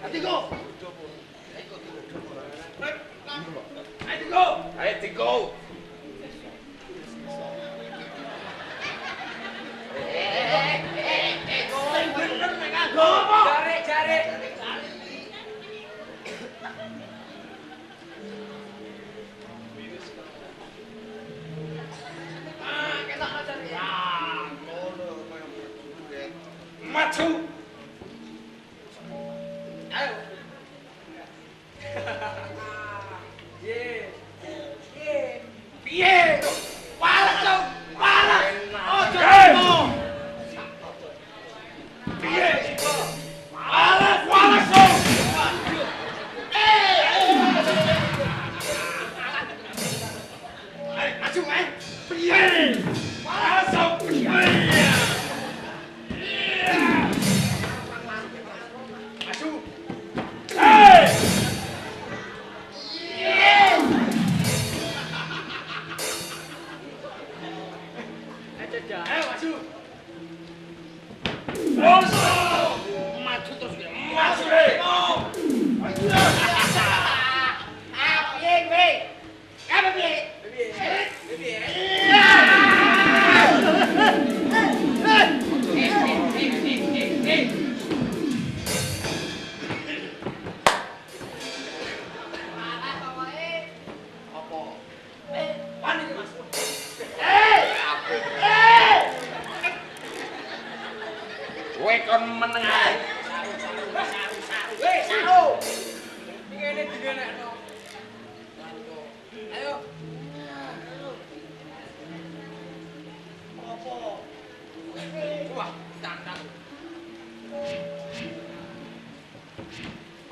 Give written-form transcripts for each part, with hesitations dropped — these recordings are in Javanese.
Atigo. Atigo. Ayo tigo. Sing bener nek nganggo apa? Jare. Ah, ketok jare. Ah, ngono koyo maju. Ayo. Ye. Ye. Piye? Walah, Cuk. Walah. Ojo trimo. Piye? Walah, walah, Cuk. Ayo, maju, ayo. Piye? Walah, Cuk. Piye? Maju. Hei! Ayo, maju. Maju terus ya. Maju. Ah, piye kowe? Apa piye? Piye? Malah pokoke Apa? Wani iki, Mas. Kowe kon meneng ae. Weh, saru. Ngene digenekno. Ayo. Apa? Wah, tantang.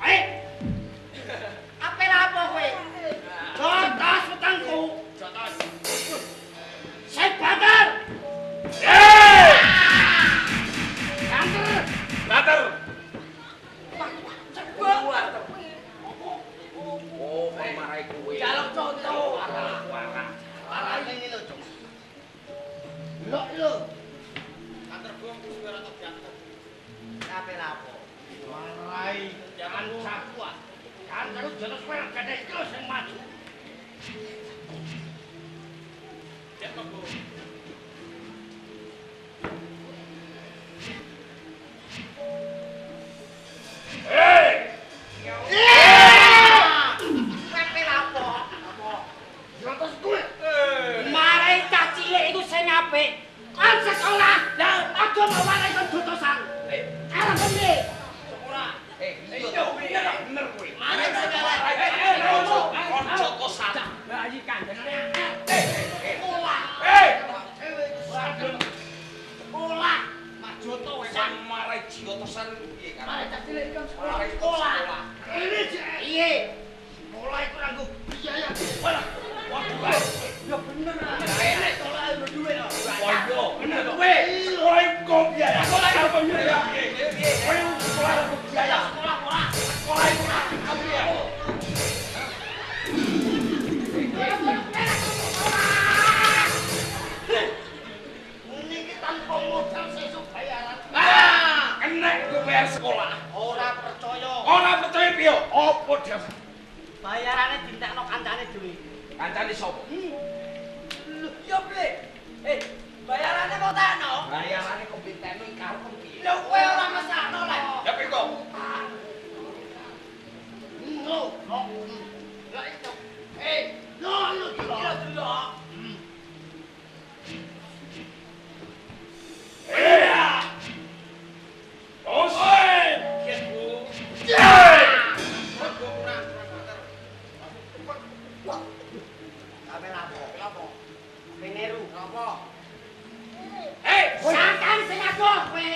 Ayo. Apa lapo kowe? Jotos wetengku. Jotos. Saya bakar. Hei! Kanker. Later. Wah, Oh, kon marai kowe. Jaluk contoh. Warah. Parah ini lho, Cuk. Lho, lho. Kantor bom wis ora tok diangkat. Apa lapo? Marai jangan saku ah. Kanker jotos kowe gede iki lho sing maju. Cek mlebu. Hei! Apa lapo? Apa? Jotos kowe. Marai cah cilik iku sing apik. Kon sekolah. Lah aja mau marai kon jotosan. Arep piye? Ora. Iya, bener, bener kowe. Marai sekolah. Kon jotosan. Lah iki kandhane. Sekolah. Hei! Sekolah. Jotosan marai jotosan piye kan? Marai cah cilik kon sekolah. Marai Sekolah. Ini jek. Piye? Sekolah iku ora nggo biaya. Walah. Waduh. Wae. Ya bener. Enek Sekolah iku duwe lho. Wah iya, bener kowe. Sekolah iku kok biaya. Sekolah iku kok biaya. Kowe sekolah iku biaya. Sekolah ora. Sekolah iku ora biaya. Niki tanpa modal sesuk bayaran. Ah, kena gue bayar sekolah. Ora percaya. Ora percaya piye? Apa dia? Bayarane dintekno kancane dhewe. Kancane sapa? Lho, ya piye? Bayarane kok tekno? Bayarane kok dintekno karo kon piye? Lho kowe ora mesakno lek. Ya piye kok? Lho, lho. Lah itu. Lho lho Iki lho delok. Apa lapo? Lapo? Peneru. Lapo? Hei, Sangkan sing adoh kowe.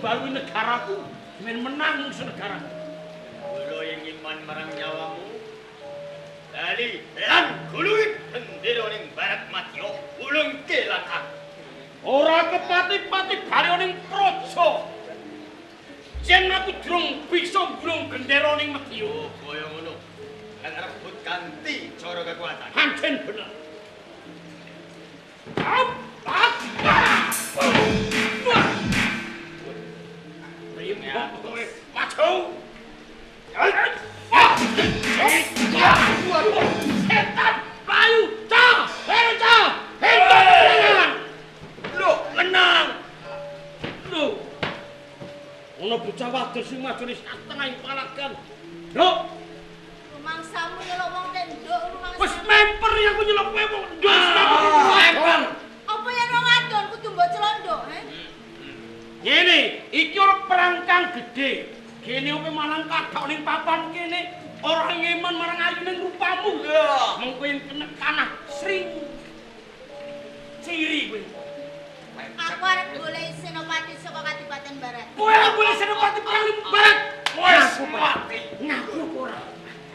mbaluhi negaraku men menang musuh negaraku. Kula ing iman marang nyawamu. Bali lan gulungi bendera ning Barat Madya, ulungke lan aku. Ora kepati-pati bali ning praja. Yen aku durung bisa gulung gendera ning Madya. Oh, kaya ngono. Lan rebut ganti cara kekuatan. Pancen bener. Maju. Setan mlayu, cah, cah, menang. Lho, menang. Lho. Ono bocah wadon sing maju ning setengah palagan. Lho, rumangsamu nyelok wong tenduk rumangsamu. Wis memper aku nyelok kowe wong nduk memper. Apa yen wong wadon kudu mbok celok nduk, he? Ngene, iki ora perang kang gedhe. Kene opo malang kathok ning papan kene ora ngeman marang ayuning rupamu. Mengko yen kena panah sring ciri kowe. Aku arep golek Senopati saka Kadipaten Barat. Kowe arep golek Senopati perang ning Barat. Wis mati. Ngaku ora?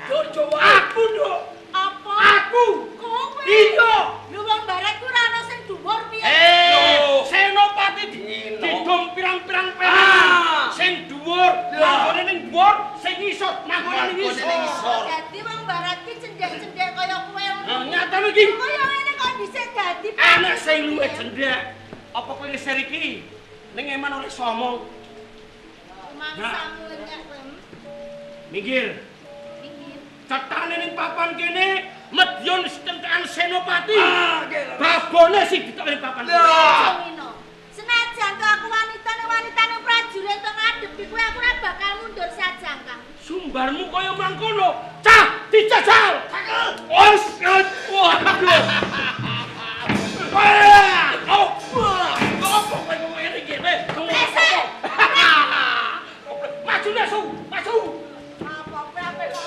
Jojo wae. Aku, Nduk. Apa? Aku. Kowe. Iya. Lho wong Barat ku ora ana sing dhuwur piye? Senopati didom pirang-pirang perangan. Sing dhuwur manggone ning dhuwur, sing ngisor manggone ning ngisor. Dadi wong Barat ki cendhek-cendhek kaya kowe ngono. Nyatane iki. Kaya ngene kok dhisik dadi anak sing luwih cendhek. Apa kowe ngeser iki? Ning eman oleh somong. Mangsamu enyek kowe. Minggir. Minggir. Cetane ning papan kene Medion setentekan Senopati. Babone sing ditok ning papan. Senajan to aku wanitane wanitane prajurit to ngadepi kowe aku ora bakal mundur sajangkah. Sumbarmu kaya mangkono. Cah, dijajal. Wes, waduh. Wah, oh, apa kowe ngomong ngene iki? Maju nesu, maju. Apa kowe ape kok?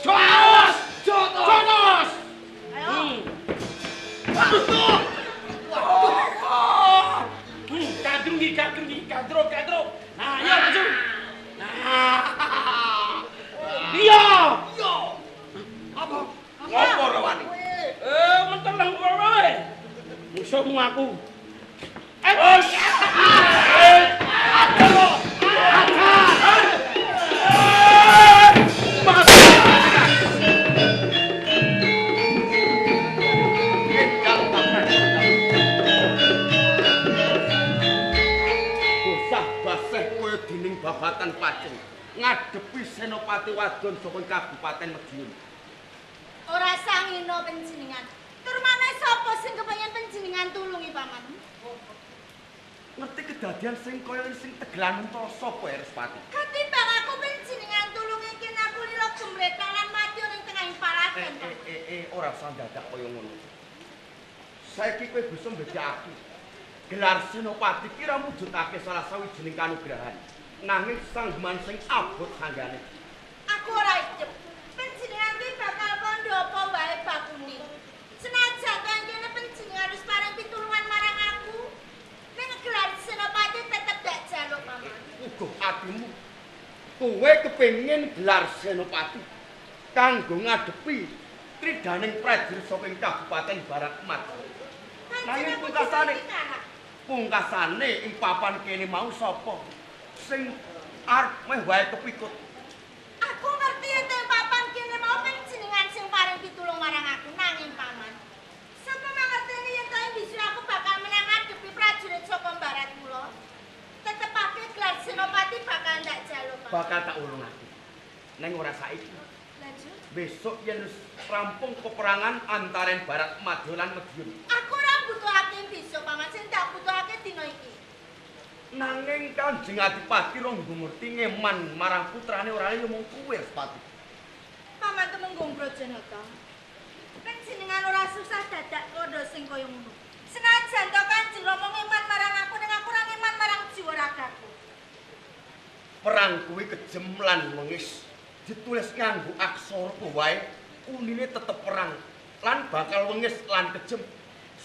Jos, jotos. Ayo. Kadrung iki, kadrung iki, kadro, kadro. Nah, ayo maju. Nah. Iya. Iya. Apa? Ngopo rawani? Menteleng kowe. Musuhmu aku. Bosah baseh kaya dening babatan paceng ngadepi Senopati wadon saka Kabupaten Madiun. Ora sangino panjenengan. Tur maneh sapa sing kepengin panjenengan tulungi paman? Ngerti kedadian sing kaya sing tegelan mentol sapa Respati? Ketimbang aku panjenengan tulungi kene aku lila gemretan lan mati ning tengahing palagan. Ora usah dadak kaya ngono. Saiki kowe bisa mbedakake. Gelar Senopati ki ora mujudake salah sawijining kanugrahan. Nanging sanggeman sing abot sanggane. Aku ora icep. Panjenengan ki bakal kandha apa wae bakune. Senajan to kene panjenengan wis paring pitulungan marang aku, ning gelar Senopati tetep dak jaluk paman. Uga atimu. Kowe kepengin gelar Senopati kanggo ngadepi tridaning prajurit saking Kabupaten Barat Madya. Nanging pungkasane ing papan kene mau sapa sing arep meh wae kepikut. Aku ngerti yen papan kene mau panjenengan sing paring pitulung marang aku nanging paman. Sapa mangerteni yen to besok aku bakal menang ngadepi prajurit saka Barat kula. Tetepake gelar Senopati bakal ndak jaluk. Bakal tak ulungake. Neng ora saiki. Lanjut. Besok yen wis rampung peperangan antara Barat Madya lan Madiun. Aku ora butuhake besok paman, sing tak butuhake dina iki. Nanging Kanjeng Adipati ronggo ngerti ngeman marang putrane ora ya mung kuwe Respati. Paman Tumenggung Brajanata. Panjenengan ora susah dadak kandha sing kaya ngono. Senajan to Kanjeng Rama ngeman marang aku ning aku ora ngeman marang jiwa ragaku. Perang kuwi kejem lan wengis. Ditulis nganggo aksara wae, unine tetep perang lan bakal wengis lan kejem.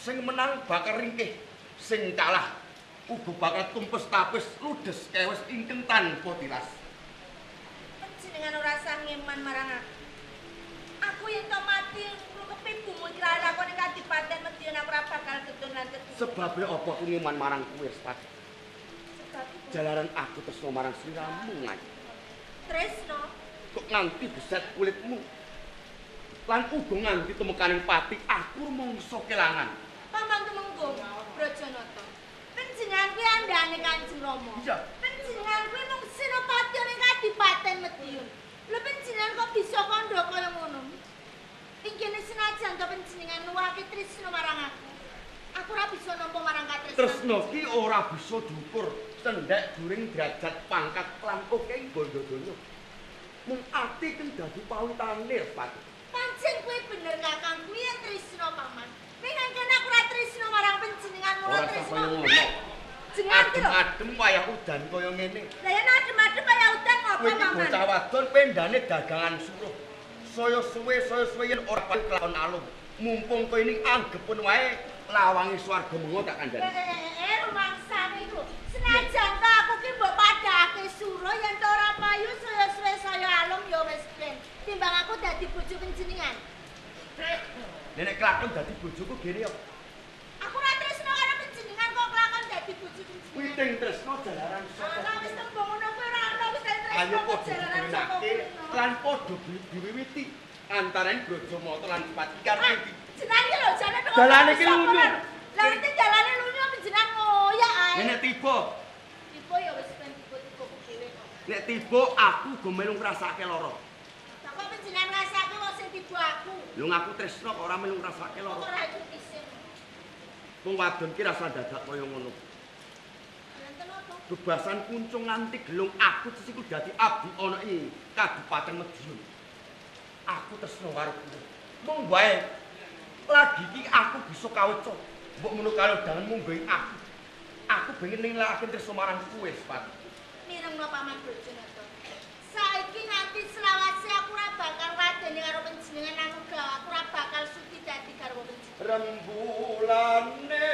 Sing menang bakal ringkih, sing kalah uga bakal tumpes tapis ludes kewes ingkang tanpa tilas. Panjenengan ora sah ngeman marang aku. Aku yen to mati nglukepi bumi iki lakone Kadipaten Madiun aku ora bakal getun lan ketun. Sebabe apa aku ngeman marang kowe, Respati? Sebabe jalaran aku tresno marang sliramu, Ngai. Tresno? Kok nganti beset kulitmu? Lan uga nganti temekaning pati aku mungso kelangan. Paman Tumenggung Brajanata. Panjenengan kuwi andhane Kanjeng Rama. Iya. Panjenengan kuwi mung senopati ning Kadipaten Madiun. Lha panjenengan kok bisa kandha kaya ngono? Inggene senajan to panjenengan nuwuhake tresno marang aku. Aku ora bisa nampa marang katresnan. Tresno ki ora bisa diukur cendhek juring derajat pangkat lan akeh bondo donya. Mung ati kang dadi pawitane, Respati. Pancen kowe bener Kakang, kuwi yen tresno paman. Ning angkene aku ora tresno marang panjenengan mula tresno. Jenengan ki lho. Adem wayah udan kaya ngene. Lah yen adem-adem wayah udan ngopo Kowe iki paman? bocah wadon pendane dagangan suruh. Saya suwe yen ora payu kelakon alum. Mumpung kowe ini anggepun wae lawange swarga mengo tak kandhani. Rumangsane iku. Senajan to aku ki mbok padhake suruh yen to ora payu saya suwe saya alum ya wis ben. Timbang aku dadi bojo panjenengan. Nek kelakon dadi bojoku gene yo. Aku ora tresno karo panjenengan kok kelakon dadi bojo panjenengan. Witing tresno jalaran saka. Ana wis tembung ngono kuwi ora ana wis tresno Ayo kok padha jalaran saka. dibenake lan padha diwiwiti antaraning Brajamata lan Pati karo iki. Jenengan iki lho jane kok. Dalane iki lunyu. Lah ngerti dalane lunyu panjenengan ngoyak ae. Nek tiba, tiba ya wis ben tiba-tiba ku dhewe kok. Nek tiba aku go melu ngrasake lara. Lah kok panjenengan ngrasake kok sing tiba aku. Lho ngaku tresno kok ora melu ngrasake lara. Ora iku isin. Wong wadon ki rasa dadak kaya ngono. Wonten apa? Bebasan kuncung nganti gelung aku sesiku dadi abdi ana ing Kabupaten Madiun. Aku tresno karo kowe. Mung wae lagi iki aku bisa kaweca. Mbok ngono karo dangan munggo aku. Aku pengen nilakake tresno marang kowe, Sepati. Mirengno Paman Brajanata. Saiki nganti selawase aku ora bakal wadene karo panjenengan lan uga aku ora bakal sudi dadi garwa panjenengan. Rembulane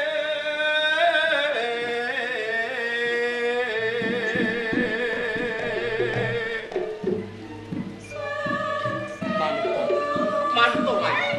mantu ae.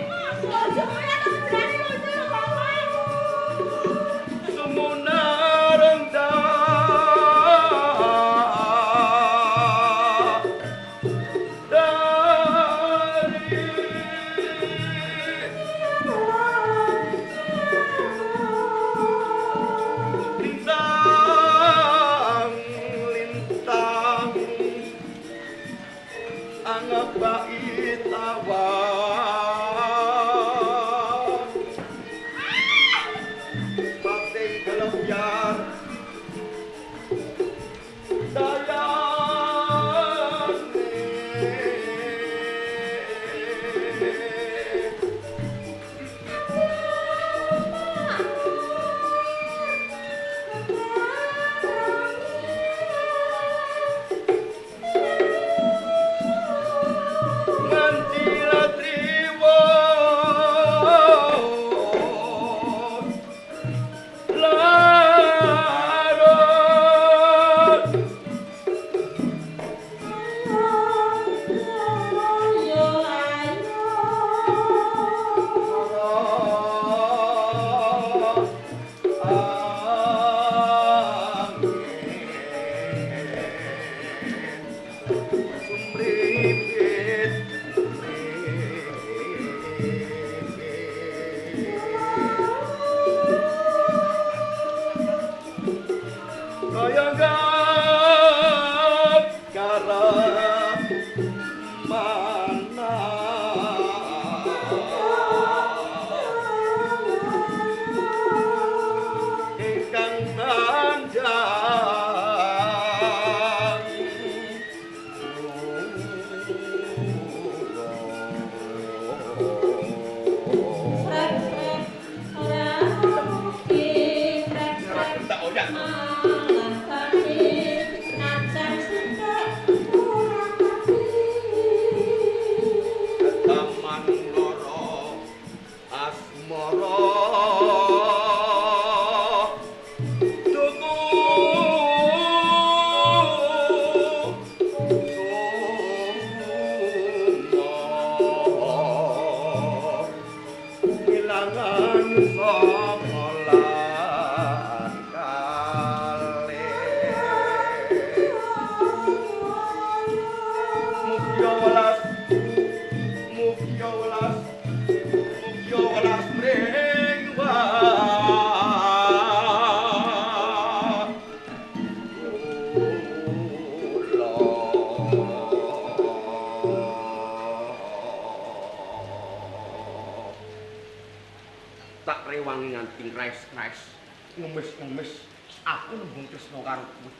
tresna karo kowe.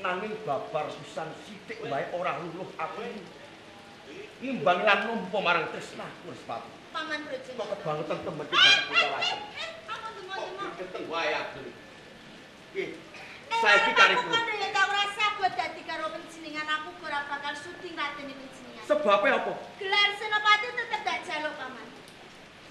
Nanging babar pisan sithik wae ora luluh atimu. Nimbang lan nampa marang tresnaku Respati. Paman Brajanata. Kok kebangetan temen ki bocah wadon. Aku dungo-dungo. Keteng wae aku. Piye? Saiki karepku. Aku yen tau ora sagot dadi karo panjenengan aku ora bakal sudi ngladeni panjenengan. Sebabe apa? Gelar Senopati tetep tak jaluk, Paman.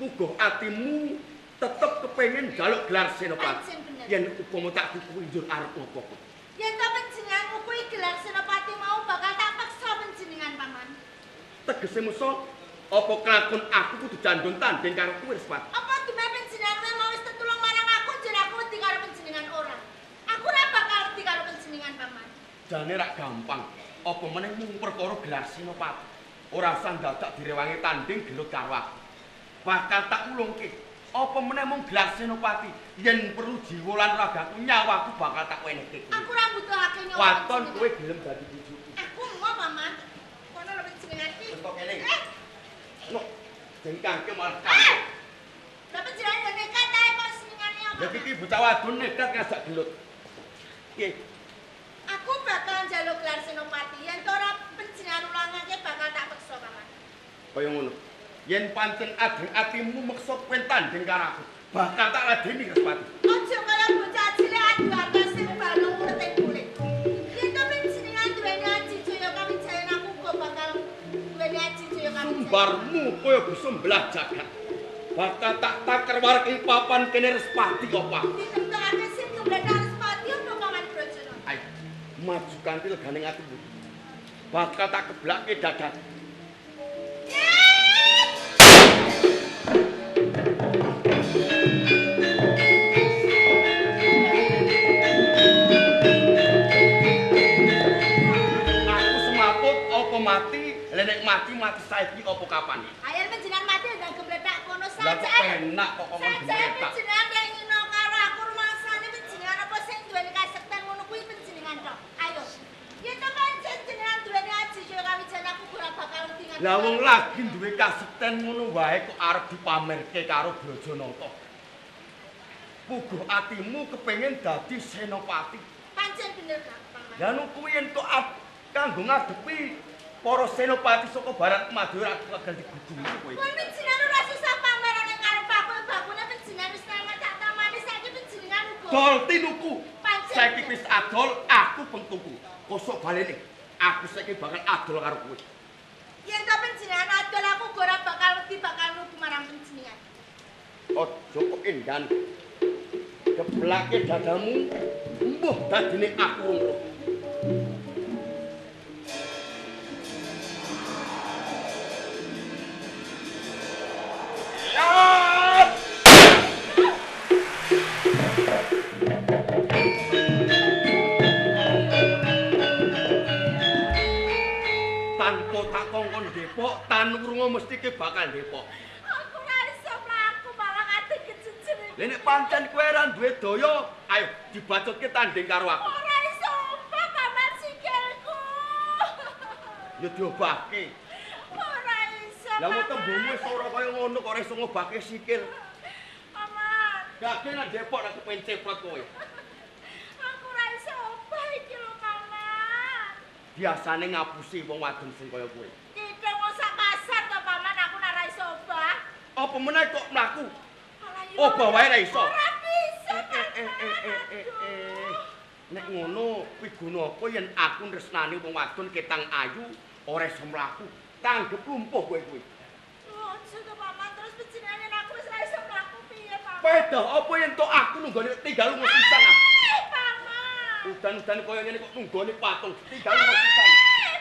Puguh atimu tetep kepengin njaluk gelar Senopati. Yen upama tak kuwi njur arep ngopo kowe? Yen ta panjenengan kuwi gelar Senopati mau bakal tak peksa panjenengan, Paman. Tegese musa apa kelakon aku kudu jandon tanding karo kowe Respati? Apa dumeh panjenengan kowe mau wis tetulung marang aku njur aku wedi karo panjenengan ora? Aku ora bakal wedi karo panjenengan, Paman. Jane rak gampang. Apa meneh mung perkara gelar Senopati. Ora usah dadak direwangi tanding gelut karo aku. Bakal tak ulungke. Apa meneh mung gelar Senopati, yen perlu jiwa lan ragaku nyawaku bakal tak wenehke. Aku ora butuhake nyawa. Waton kowe gelem dadi bojoku. Aku mau, Paman. Kono lho panjenengan iki. Wis kok kene. Loh, jengkangke malah kangke. Lah panjenengan yo nekat ae kok senengane apa? Lah iki bocah wadon nekat ngajak gelut. Piye? Aku bakal njaluk gelar Senopati. Yen to ora panjenengan ulangake bakal tak peksa, Paman. Kaya ngono. Yen pancen ageng atimu meksa kowe tanding karo aku, bakal tak ladeni Respati. Aja kaya bocah cilik adu atase balung urete kulit. Yen to panjenengan duweni aji jaya kawijayan aku uga bakal duweni aji jaya kawijayan. Sumbarmu kaya bisa mbelah jagat. Bakal tak taker warek ing papan kene Respati kok, Pak. Ditentokake sing gembledak Respati apa Paman Brajanata? Ayo, maju kanthi leganing atimu. Bakal tak keblake dadak. Aku semaput apa mati, lha nek mati mati saiki apa kapan? Ayo panjenengan mati ndang gembledak kono Lah kok saja. enak kok ngomong Saja gembledak. panjenengan yang ngino karo aku rumangsane panjenengan apa sing duweni kasekten ngono kuwi panjenengan tok. Ayo. Yen to pancen jenengan duweni aji jaya kawijayan aku ora bakal wedi ngadep. Lah wong lagi duwe kasekten ngono wae kok arep dipamerke karo Brajanata. Puguh atimu kepengin dadi senopati. Pancen bener Kang Paman. Lah nu kuwi yen kok kanggo ngadepi para senopati saka Barat Madura bakal digudungi kowe. Pun panjenengan ora susah pamerane karo aku, bakune panjenengan wis tamat tak tamani saiki panjenengan uga. Dol tinuku. Pancen. Saiki wis adol, aku pengtuku. Kosok balene. Aku saiki bakal adol karo kowe. Yen to panjenengan adol aku uga ora bakal wedi bakal nuku marang panjenengan. Aja kok endan. Keblake dadamu, mbuh dadine aku ngono. Tanpa tak kongkon Depok, tanurunga mesti ke bakal Depok. Aku ora iso mlaku malah ngadeg kejejer. Lah nek pancen kowe ora duwe daya, ayo dibacutke tanding karo aku. Ora iso obah Paman sikilku. Ya diobahke. Ora iso. Lah mau tembungmu wis ora kaya ngono kok ora iso ngobahke sikil. Paman, Gage nang Depok nek kepen ceprot kowe. aku ora iso obah iki lho Paman. Biasane ngapusi wong wadon sing kaya kowe. Tidak wong sak pasar to Paman, aku ora iso obah. Apa meneh kok mlaku? Alah, iya. Obah wae ora iso. Ora bisa, Eh. Nek ngono piguna apa yen aku nresnani wong wadon ketang ayu ora iso mlaku. Tanggep lumpuh kowe kuwi. Aja to Paman, terus panjenengan aku wis ora iso mlaku piye Paman? Pedah apa yen tok aku nunggoni tinggal lunga sisan ah. Paman. Udan-udan kaya ngene kok nunggoni patung tinggal lunga sisan.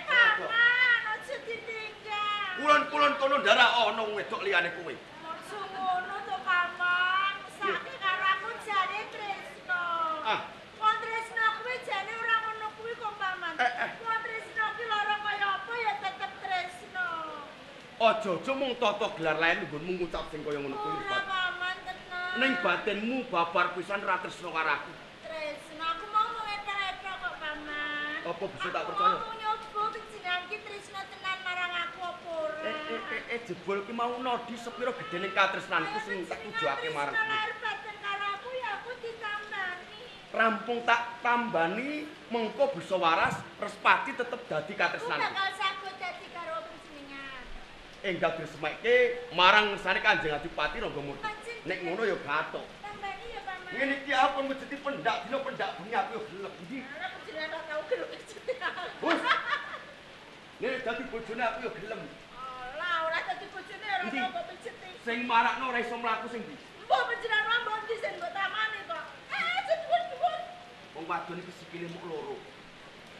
Paman, aja ditinggal. Kulon-kulon kono ndarah ana wong wedok liyane kowe. Aja ngono to Paman. Mesake karo aku jane tresno. Ah. Wong tresno kuwi jane ora ngono kuwi kok Paman. Wong tresno ki lara kaya apa ya tetep tresno. Aja-aja mung tata gelar lain nggonmu ngucap sing kaya ngono kuwi. Ora Paman tenan. Ning batinmu babar pisan ra tresno karo aku. Tresno aku mau ngeter-eter kok Paman. Apa bisa tak percaya? Aku mau nyoba panjenengan ki tresno tenan marang aku apa ora? Jebul ki mau nodi sepira gedene katresnanku sing tak tujuake marang kowe. Lahir batin karo aku ya aku ditambani. Rampung tak tambani mengko bisa waras, Respati tetep dadi katresnan. Bakal saged dadi karo panjenengan. Enggal diresmeke marang ngersane Kanjeng Adipati Ranggamurti. Nek ngono ya gathuk. Tambani ya paman. Ngene iki aku mejeti pendak dina pendak bengi aku ya gelem. Endi? Ora panjenengan ora tau gelem mejeti. Wis. Nek dadi bojone aku ya gelem. Alah, ora dadi bojone ora tau mbok pejeti. Sing marakno ora iso mlaku sing ndi? Mbok panjenengan ora mbok ndi sing mbok tamani kok. Eh, dhuwur-dhuwur. Wong wadon iki sikile muk loro.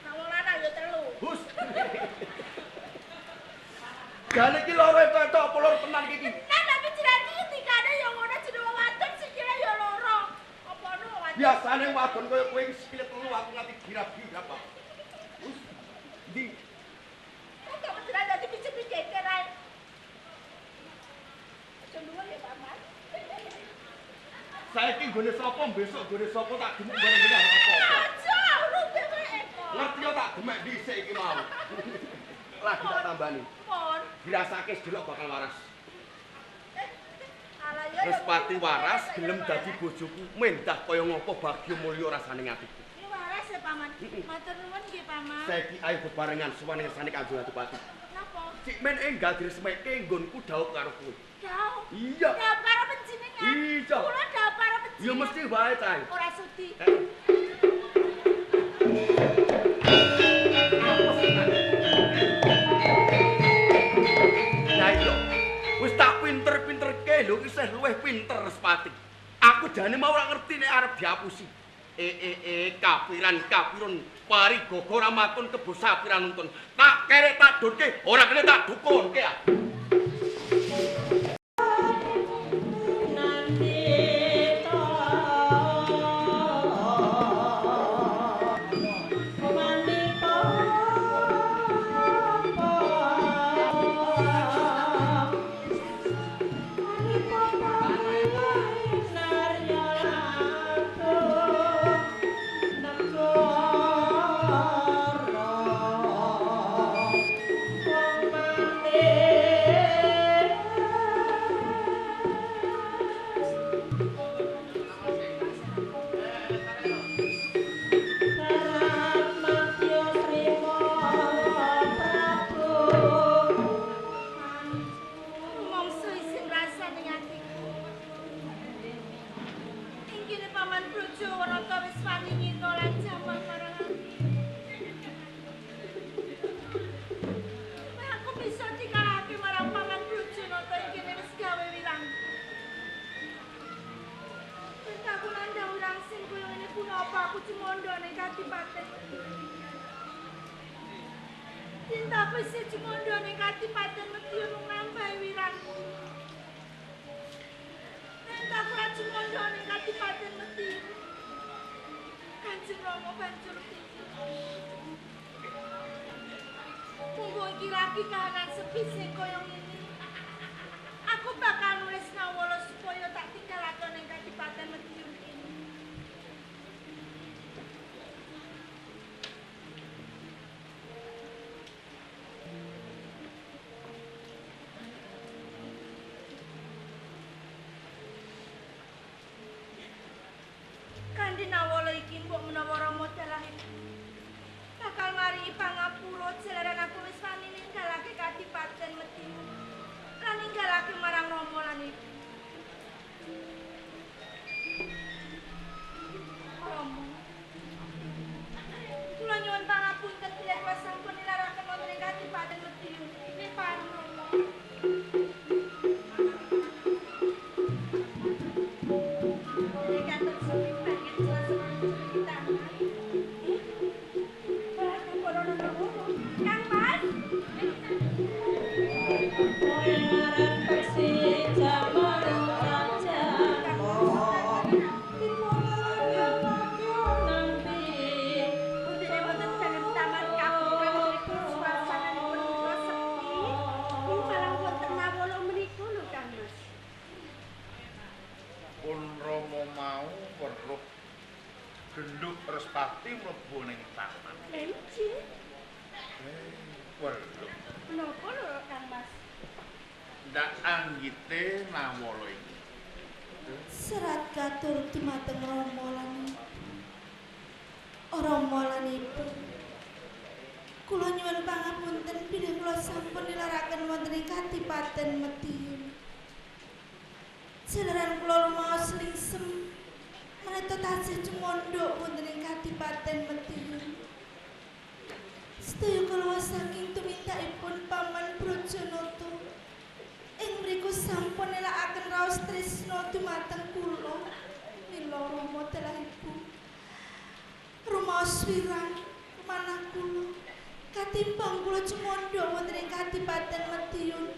Nah wong lanang ya telu. Hus. Jane iki loro entuk apa loro tenan iki? Tenan tapi jenengan iki ngendikane ya ngono jenenge wong wadon sikile ya loro. Apa ono wadon? Biasane wadon kaya kowe iki sikile telu aku nganti girap-girap kok. Hus. Ndi? Kok panjenengan dadi pijet-pijet ae. Aja dhuwur ya paman. Saiki nggone sapa besok nggone sapa tak gemuk bareng-bareng apa-apa. Aja urute kowe Eko. Ngerti yo tak gemek dhisik iki mau. Lagi tak tambani. Pon. Dirasake sedelok bakal waras. Alah ya. Respati waras gelem dadi bojoku, mendah kaya ngopo bagya mulya rasane atiku. Iki waras ya paman. Matur nuwun nggih paman. Saiki ayo bebarengan sowan ngersane Kanjeng Adipati. Napa? Cik men enggal diresmeke nggonku dhaup karo kowe. Dhaup. Iya. Dhaup karo panjenengan. Iya. Kula dhaup karo panjenengan. Ya mesti wae ta. Ora sudi. Lah iya. Wis tak pinter-pinterke lho isih luwih pinter Respati. Aku jane mau ora ngerti nek arep diapusi. Kafiran kafirun parigogo ramatun kebo sapiran nuntun. Tak kerek tak dunke, ora kene tak dukunke. Nawala iki mbok menawa Rama dalah bakal maringi pangapura jalaran aku wis wani ninggalake Kadipaten Madiun lan ninggalake marang Rama lan ibu. Rama, kula nyuwun pangapunten bilih kula sampun nilaraken wonten ing Kadipaten Madiun. Nggih pareng Rama. Respati mlebu ning taman. Enci. Weruh. Menapa lho Kang Mas? Ndak anggite Nawala iki. Serat katur dumateng Rama lan ibu. Rama lan Ibu. Kula nyuwun pangapunten bilih kula sampun nilaraken wonten ing Kadipaten Madiun. Jalaran kula lumaos lingsem menawi tasih cumondhok wonten ing Kadipaten Madiun. Sedaya kula saking tumindakipun Paman Brajanata ing mriku sampun nelakaken raos tresna dumateng kula. Mila Rama dalah Ibu rumaos wirang manah kula katimbang kula cumondhok wonten ing Kadipaten Madiun.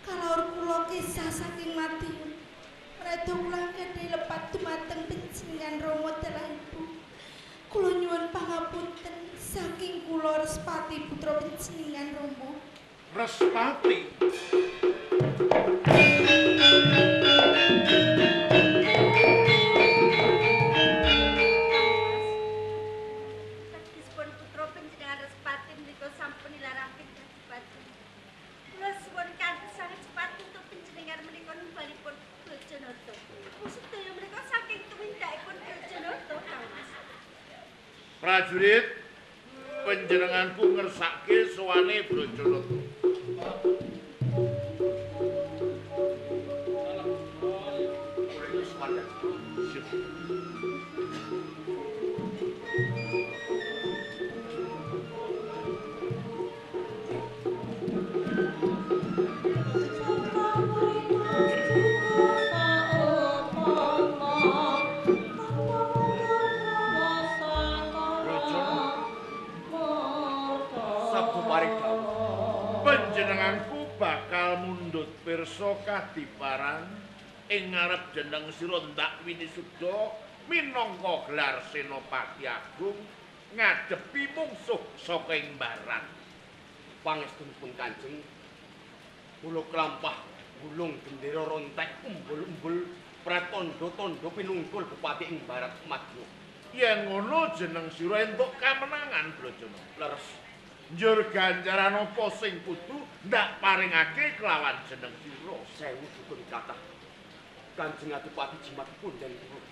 Kalaur kula kisah saking Madiun menawi kula kedhe lepat dumateng panjenengan Rama dalah Ibu. Kula nyuwun pangapunten saking kula Respati putra panjenengan Rama. Respati. Tegesipun putra panjenengan Respati menika sampun nilaraken kadipaten. Kula suwun kanthi sanget cepat untuk panjenengan menika numbalipun Brajanata. Sedaya menika saking tumindakipun Brajanata, Kang Mas. Prajurit, panjenenganku ngersake sowane Brajanata. Panjenenganku bakal mundhut pirsa kadiparan ing ngarep jeneng sira ndak Winisuda minangka gelar Senopati Agung ngadepi mungsuh saka ing barat. Pangestunipun Kanjeng, kula klampah gulung gendera rontek umbul-umbul pratandha-tandha pinunggul bupati ing barat Madya. Yen ngono jeneng sira entuk kamenangan Brajana. Leres. Njur ganjaran apa sing kudu ndak paringake kelawan jeneng sira? Sewu dukun kathah. Kanjeng Adipati jimat pundhen kula.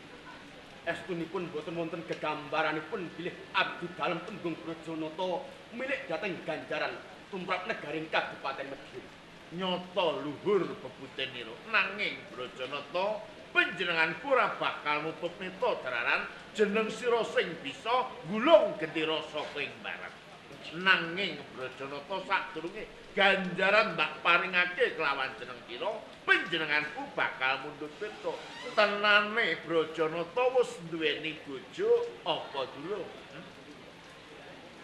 Estunipun boten wonten gegambaranipun bilih abdi dalem tembung Brajanata milik dhateng ganjaran tumrap negaring Kadipaten Madiun. Nyata luhur bebutenira. Nanging Brajanata panjenenganku ora bakal nutup neta dararan jeneng sira sing bisa gulung gendera saka ing barat. Nanging Brajanata sadurunge ganjaran mbak paringake kelawan jeneng sira, panjenenganku bakal mundhut pirsa. Tenane Brajanata wis duweni bojo apa durung?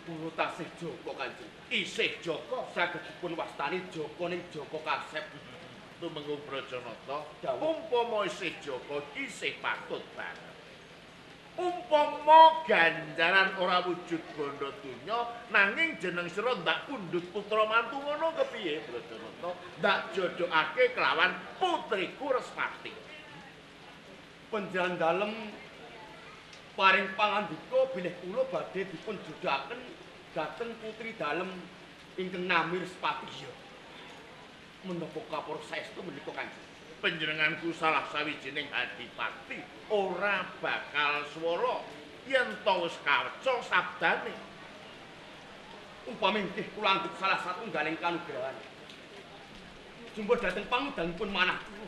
Kula tasih jaka Kanjeng. Isih jaka? Saged dipun wastani jaka ning Jaka Kasep. Tumenggung Brajanata, umpama isih jaka isih patut banget. Umpama ganjaran ora wujud bondo donya, nanging jeneng sira ndak pundhut putra mantu ngono kepiye Brajanata? Ndak jodhokake kelawan putriku Respati. Panjenengan dalem paring pangandika bilih kula badhe dipun jodhokaken dhateng putri dalem ingkang nami Respati. Iya. Menapa kapur saestu menika Kanjeng? Panjenenganku salah sawijining adipati ora bakal swara yen ta wis kaweca sabdane. Upami nggih kula anggep salah satunggaling kanugrahan. Jumbuh dhateng pangudangipun manah kula.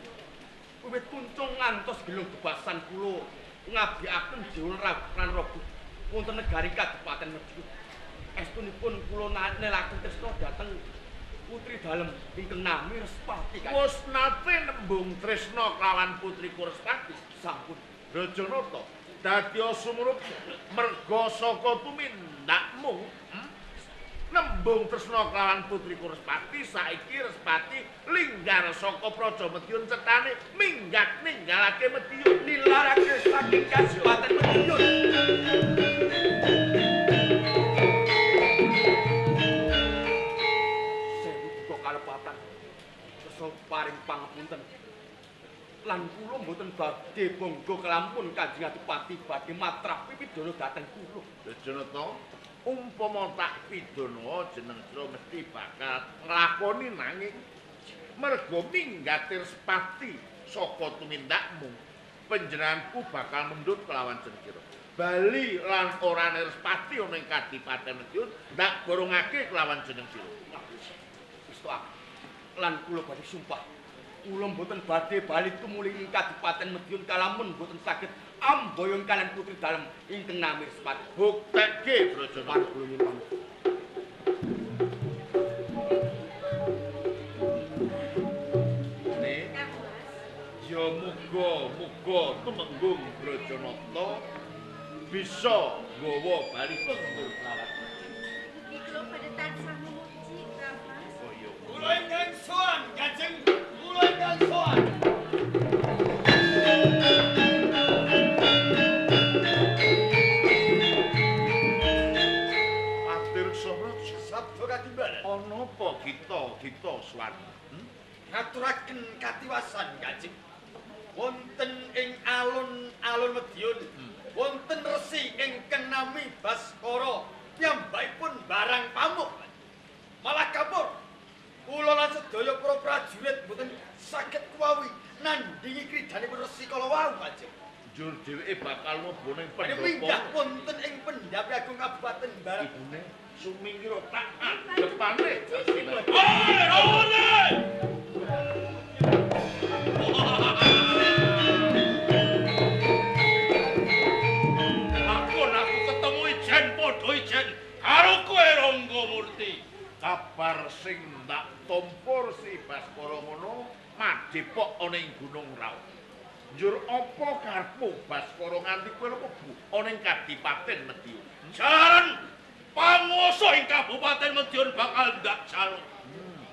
Wiwit kuncung ngantos gelung bebasan kula ngabdiaken jiwa lan raga wonten negari Kadipaten Madiun. Estunipun kula nelaken tresna dhateng putri dalem ingkang nami Respati. Wis nate nembung tresna kelawan putriku Respati? Sampun. Brajanata, dadi sumurup merga saka tumindakmu nembung tresna kelawan putriku Respati, saiki Respati linggar saka Praja Madiun cetane minggat ninggalake Madiun, nilarake saking Kadipaten Madiun. Paring pangapunten lan kula mboten badhe bangga kelampun Kanjeng Adipati badhe matrah pipidana dhateng kula. Brajanata, umpama tak pidana jeneng sira mesti bakal nglakoni, nanging merga minggate Respati saka tumindakmu, panjenenganku bakal mundhut kelawan jeneng sira. Bali lan ora Respati ana ing Kadipaten Madiun ndak borongake kelawan jeneng sira. Wis tok lan kula badhe sumpah. Kula mboten badhe bali tumuli ing Kadipaten Madiun kalamun mboten saged amboyong kalian putri dalem ingkang nami Respati. Buktekke Brajanata. Kula nyuwun pamit. Ya muga-muga Tumenggung Brajanata bisa nggawa bali pengur lawat. Iki kula badhe tansah memuji Kang Mas. Oh iya. Kula ingkang sowan, Kanjeng. Kula ingkang sowan. Patirsa Praja, Sabda katimbalan. Ana apa kita sowan? Ngaturaken katiwasan, Kanjeng. Wonten ing alun-alun Madiun, wonten resi ingkang nami Baskara, piyambakipun barang pamuk. Malah kapur. Kula lan sedaya para prajurit mboten saged kuwawi nandhingi kridanipun resi kala wau, Kanjeng. Njur dheweke bakal mlebu ning Badhe pendopo. Minggah wonten ing pendhapi agung Kabupaten Barat. Ibune sumingkira tak depane. Oi, rawone! Aku ketemu ijen padha ijen karo kowe Ranggamurti. Kabar sing ndak tampa Resi Baskara ngono madhepok ana ing Gunung Raung. Njur apa karepmu Baskara nganti kowe mlebu ana ing Kadipaten Madiun? Jaran panguwasa ing Kabupaten Madiun bakal ndak jaluk.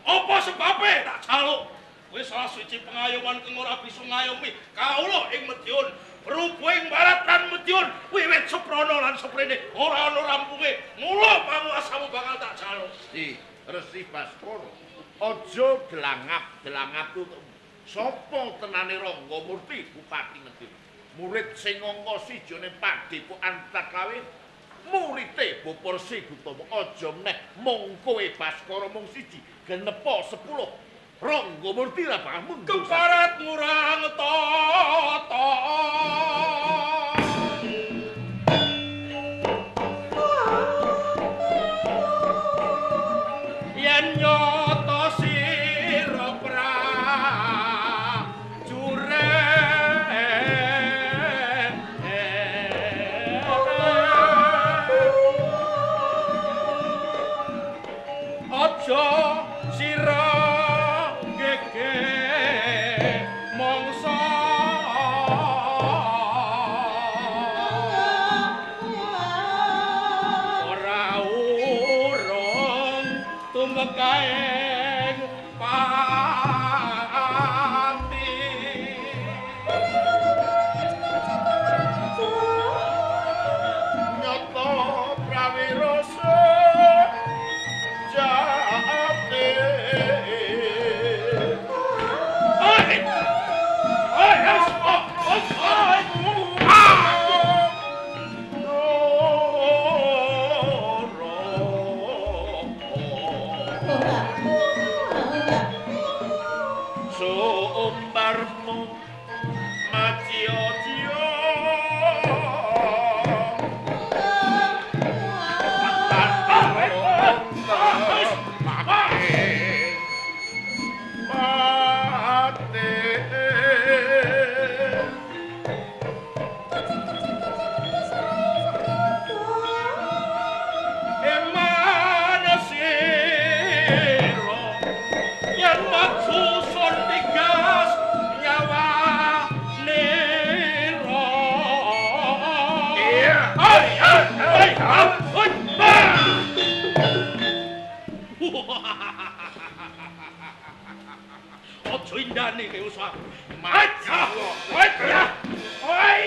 Apa sebabe tak jaluk? Kowe salah siji pengayoman kang ora bisa ngayomi kawula ing Madiun. Berhubung ing barat lan Madiun wiwit seprana lan seprene ora ana rampunge. Mula panguwasamu bakal tak jaluk. Si Resi Baskara, aja delangap-delangap sapa tenane Ranggamurti Bupati Madiun? Murid sing angka siji ning padhepokan Takawe murite Bapak Resi Gutama. Aja meneh mung kowe Baskara mung siji genepa 10. Ranggamurti ra bakal mundur. Keparat ngurang tata. Yen nyata sira prajurit aja sira tumekaing pati. Nyata prawira sejati. Oi! Oi, oi, oi. Sumbarmu macio-cio Emana sira yen maksusun tigas nyawa nira. Iya. Oi, oi, oi, oi. Aja indane kowe usah. Aja. Aja. Oi,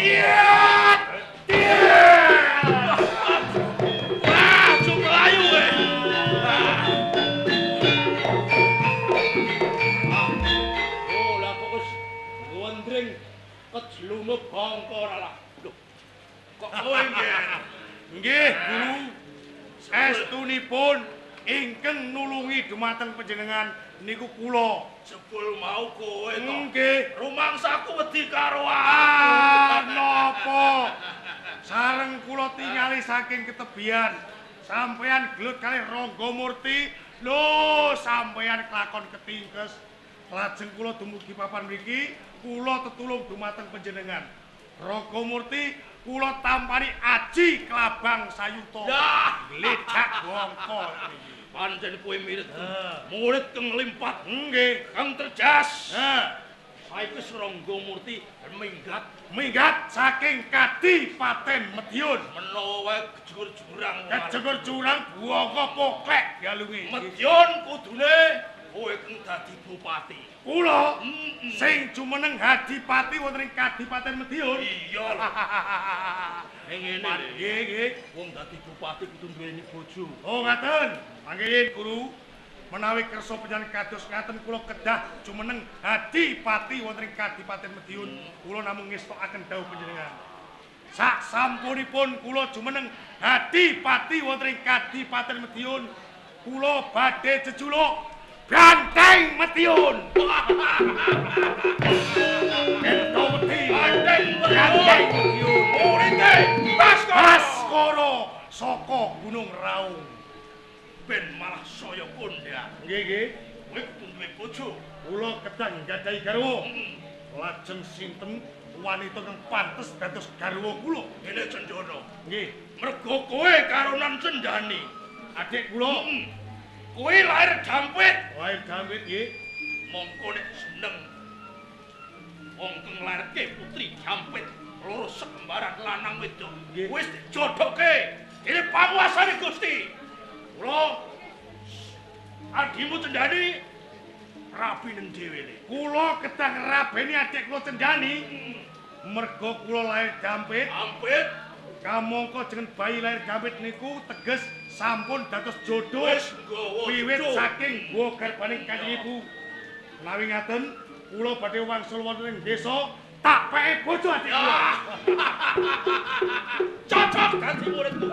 iya. Ah, aja mlayu kowe. Oh, lah kok wis ngwendring kejlume bangka ora lah. Lho. Kok kowe nggih? Nggih, Guru. Saestunipun ingkang nulungi dumateng panjenengan niku kula. Jebul mau kowe to. Nggih. Rumangsaku wedi karo Ah, aku. napa? Sareng kula tingali saking ketebian. Sampeyan gelut kalih Rangga Murti. Lho, sampeyan kelakon ketingkes. Lajeng kula dumugi papan mriki, kula tetulung dumateng panjenengan. Rangga Murti kula tampani aji klabang sayuta. Glecak bongko niki. Pancen kowe mirit. Murid kang limpat. Nggih, kang terjas. Heeh. Saiki Rangga Murti minggat, minggat saking Kadipaten Madiun. Menawa wae kejegur jurang. Kejegur jurang bongko poklek dialungi. Madiun kudune kowe kang dadi bupati. Kula sing jumeneng hadipati wonten ing Kadipaten Madiun. Iya lho. Ning ngene lho. Nggih, nggih. Wong dadi bupati kudu duweni bojo. Oh, ngaten. Mangke guru. Menawi kersa panjenengan kados ngaten kula kedah jumeneng hadipati wonten ing Kadipaten Madiun. Kula namung ngestokaken dawuh panjenengan. Sak sampunipun kula jumeneng hadipati wonten ing Kadipaten Madiun, kula badhe jejuluk Banteng Madiun. Ento wedi Banteng Madiun. Murite Baskara saka Gunung Raung. Ben malah saya kondang. Nggih, nggih. Kowe kudu duwe bojo. Kula kedah nggadahi garwa. Lajeng sinten wanita kang pantes dados garwa kula? Ngene Cendana. Nggih. Mergo kowe karonan Cendani, adik kula. Kowe lahir dampit. Lahir dampit nggih. Mongko nek seneng wong kang nglairke putri dampit loro sekembaran lanang wedok wis dijodohke dene panguasane Gusti. Kula adimu Cendani rabinen dhewe le. Kula kedah ngrabeni adik kula Cendani. Mergo kula lahir dampit. Dampit. Kamangka jeneng bayi lahir dampit niku teges sampun dados jodoh. Wis nggawa wiwit saking gua garbaning Kanjeng Ibu. Menawi ngaten, kula badhe wangsul wonten ing desa tak peke bojo adik kula. Cocok dadi muridku.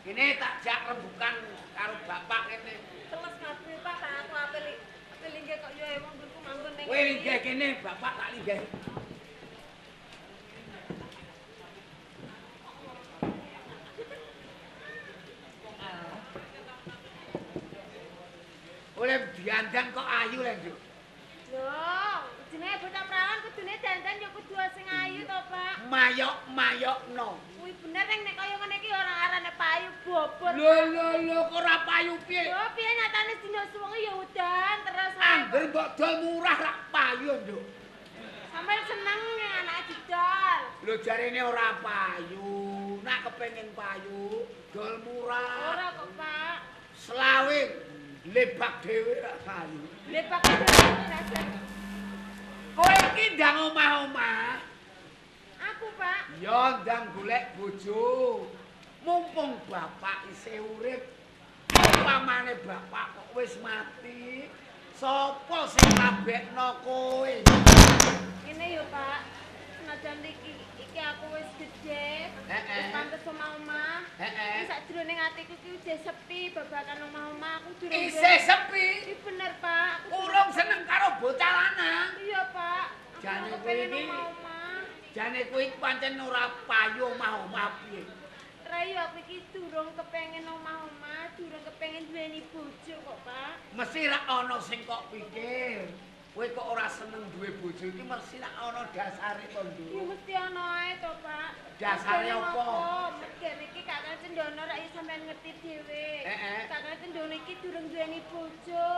Kene tak jak rembukan karo bapak kene. Teles kabeh Pak, tak aku ape linggih kok ya wong nggonku manggon ning. Kowe linggih kene, bapak tak linggih. Oleh diandan kok ayu le, Nduk. Lho, jenenge bocah prawan kudune dandan ya kudu sing ayu to, Pak. Mayok-mayokno. Kuwi bener nek kaya ngene iki ora arane payu bobot. Lho lho lho kok ora payu piye? Lho piye nyatane dina suwengi ya udan terus. Angger mbok dol murah rak payu, Nduk. Sampeyan seneng anake didol. Lho jarene ora payu. Nak kepengin payu, dol murah. Ora kok, Pak. Selawe lebak dhewe rak payu. Lebak dhewe. Kowe iki ndang omah-omah. Aku, Pak. Ya ndang golek bojo. Mumpung bapak isih urip. Pamane bapak kok wis mati. Sopo sing ngabekno kowe? Ngene yo, Pak. Senajan iki aku wis gedhe, wis pantes omah-omah. Heeh. Iki sakjroning atiku iki wis sepi babagan omah-omah aku durung. Isih sepi? Iki bener, Pak. Aku urung seneng karo bocah lanang. Iya, Pak. Jane Aku kowe pengen iki omah-omah. Jane kowe iki pancen ora payu omah-omah piye? Rayu aku iki durung kepengin omah-omah, durung kepengin duweni bojo kok, Pak. Mesti ra ana sing kok pikir. Kowe kok ora seneng duwe bojo iki mesti lak ana dasare to, Nduk. Ya mesti ana ae to, Pak. Dasare apa? Mergane iki Kakang Cendana rak ya sampean ngerti dhewe. Kakang Cendana iki durung duweni bojo.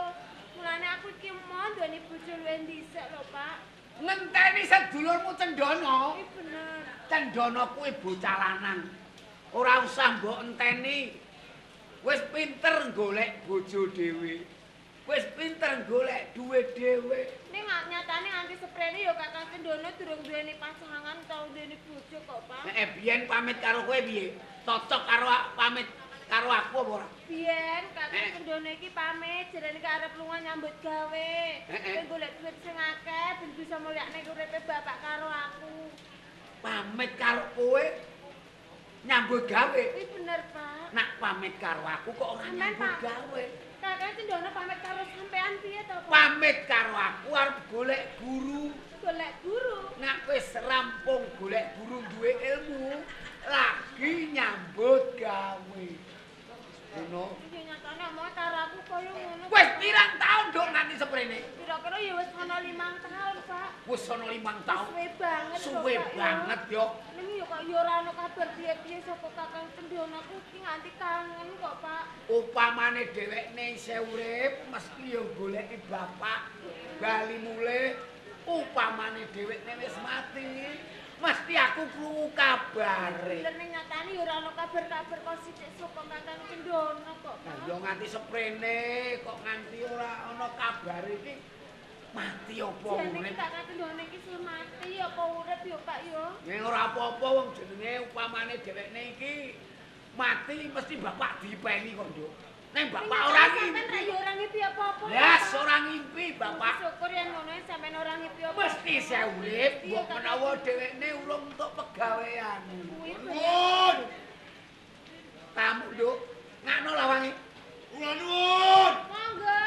Mulane aku iki mau duweni bojo luwih dhisik lho, Pak. Ngenteni sedulurmu Cendana. Iki bener. Cendana kuwi bocah lanang. Ora usah mbok enteni. Wis pinter golek bojo dhewe. Wis pinter golek duwe dhewe. Ning nyatane nganti seprene ya Kakang Cendana durung duweni pasangan utawa duweni bojo kok, Pak. Nek biyen pamit karo kowe piye? Cocok karo pamit karo aku apa ora? Biyen Kakang Cendana iki pamit jarene arep lunga nyambut gawe. Ben golek duit sing akeh ben bisa mulyakne uripe bapak karo aku. Pamit karo kowe nyambut gawe? Kuwi bener, Pak. Nak pamit karo aku kok ora nyambut gawe? Kakang Cendana pamit karo sampean piye to, Pak? Pamit karo aku arep golek guru. Golek guru? Nak wis rampung golek guru duwe ilmu, lagi nyambut gawe. Ngono. Ya nyatane omong karo aku kaya ngono. Wis pirang taun Nduk nganti seprene? Kira-kira ya wis ana 5 tahun, Pak. Wis ana 5 tahun. Suwe banget. Suwe banget yo. Ning ya kok ya ora ana kabar piye-piye saka Kakang Cendana aku iki nganti kangen kok, Pak. Upamane dhewekne isih urip mesti ya goleki bapak bali mulih. Upamane dhewekne wis mati, mesti aku krungu kabare. Bener ning nyatane ya ora ana kabar-kabar kok sithik saka Kakang Cendana kok, Pak. Lah ya nganti seprene kok nganti ora ana kabare iki mati apa urip? Jane Kakang Cendana iki sing mati apa urip ya, Pak ya? Ning ora apa-apa wong jenenge upamane dhewekne iki mati mesti bapak dipeni kok, Nduk. Ning bapak ora ngimpi. Sampeyan ya ora ngimpi apa-apa. Lah, ora ngimpi bapak. Syukur yen ngono sampeyan ora ngimpi apa. Mesti isih urip, mbok menawa dhewekne urung entuk pegawean. Nuwun. Tamu, Nduk. Ngakno lawange. Kula nuwun. Monggo.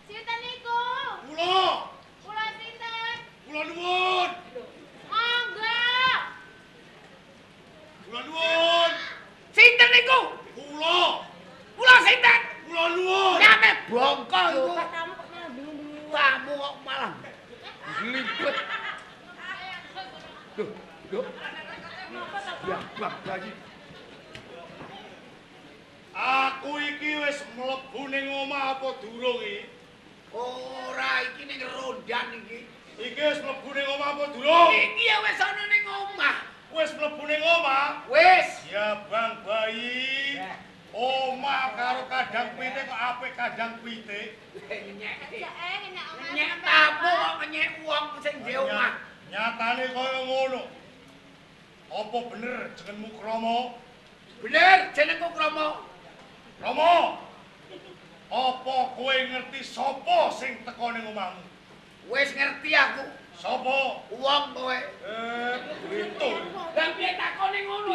Sinten niku? Kula. Kula sinten? Kula nuwun. Monggo. Kula nuwun. Sinten niku? Kula. Kula sinten? Kula nuwun. Nyame bongko iku. Tamu kok malah bingung-bingung. Tamu kok malah glibet. Duh, duh. Napa to, Pak? Ya, bayi. Aku iki wis mlebu ning omah apa durung iki? Ora, iki ning rondan iki. Iki wis mlebu ning omah apa durung? Iki ya wis ana ning omah. Wis mlebu ning omah? Wis. Ya Bang Bayi. Omah karo kandang pitik kok apik kandang pitik. Ngenyek. Ngenyek omah. Ngenyek tamu kok ngenyek wong sing di omah. Nyatane kaya ngono. Apa bener jenengmu Kromo? Bener jenengku Kromo. Kromo. Apa kowe ngerti sapa sing teka ning omahmu? Wis ngerti aku. Sapa? Wong kowe. Betul. Lah piye takone ngono?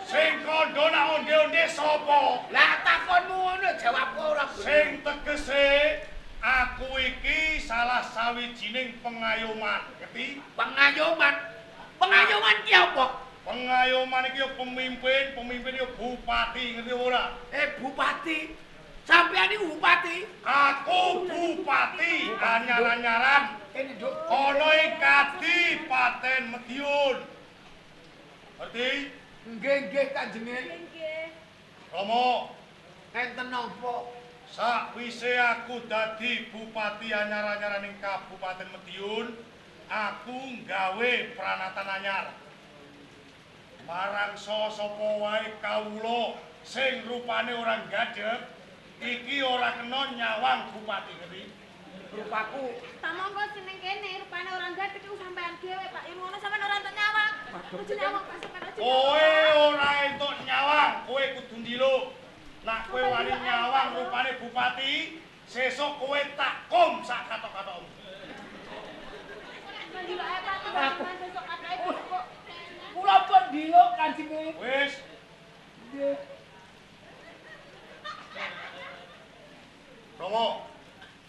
Sing kandha nak onde-onde sapa? Lah takonmu ngono jawabku ora bener. Sing tegese aku iki salah sawijining pengayoman, ngerti? Pengayoman. Pengayoman ki apa? Pengayoman iki ya pemimpin, pemimpin ya bupati, ngerti ora? Bupati. Sampeyan iku bupati? Aku bupati anyar-anyaran. Kene, Nduk. Ana ing Kadipaten Madiun. Ngerti? Nggih, nggih, Kanjenge. Nggih. Rama, enten napa? Sakwise aku dadi bupati anyar-anyaran ing Kabupaten Madiun, aku nggawe pranatan anyar. Marang sapa wae kawula sing rupane ora gadhek, iki ora kena nyawang bupati, ngerti? Rupaku. Ta monggo seneng kene, rupane ora gadhek iku sampean dhewe, Pak. Yen ngono sampean ora entuk nyawang. Aja nyawang, Pak, sampean aja. Kowe ora entuk nyawang, kowe kudu ndiluk. Nak kowe wani nyawang rupane bupati, sesuk kowe tak kom sak katok-katokmu. Ndiluk ae, Pak, teman sesuk katoke kok. Kula pun ndiluk Kanjenge. Wis. Nggih. Romo,